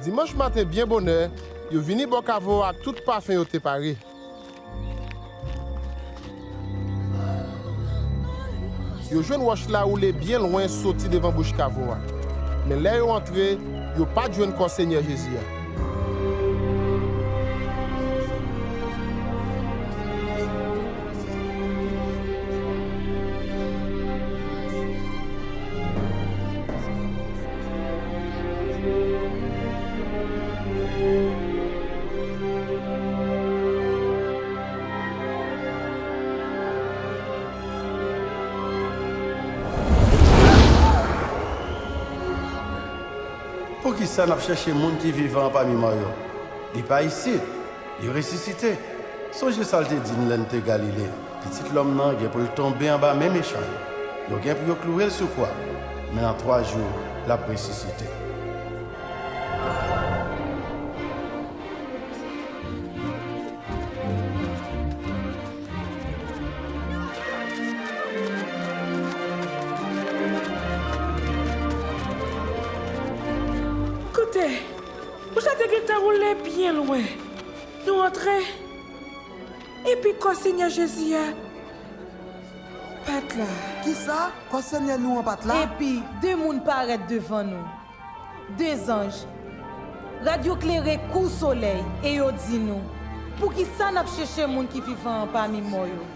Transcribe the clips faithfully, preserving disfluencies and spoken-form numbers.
Dimanch maten byen bonè, yo vini bò kavo a ak tout pafen yo te pare. Yo jwenn wòch la woule byen lwen soti devan bouch kavo a. Men lè yo antre, yo pa t jwenn kò Senyè Jezi a. Poukisa n ap chèche moun ki vivan pami mò yo? Li pa isit. Li resisite. Sonje sa l te di n lè n te Galile, Pitit lòm nan gen pou l tonbe anba men mechan yo. Yo gen pou yo klouwe l sou kwa, men nan twa jou, l ap resisite. Koute, wòch la te gentan woule byen lwen. Nou antre, epi kò Senyè Jezi a pa t la. Kisa? Kò Senyè nou an pa t la? Epi de moun parèt devan nou. De zanj. Rad yo klere kou solèy e yo di nou, poukisa n ap chèche moun ki vivan an pami mò yo?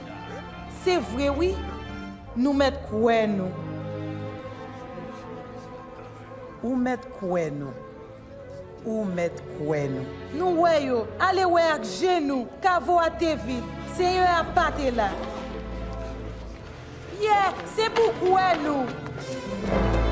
Se vre wi, nou mèt kwè nou. Ou mèt kwè nou. Ou mèt kwè nou. Nou wè yo, ale wè ak je nou, kavo a te vid, Senyè a pa te la. Pyè, se pou kwè nou.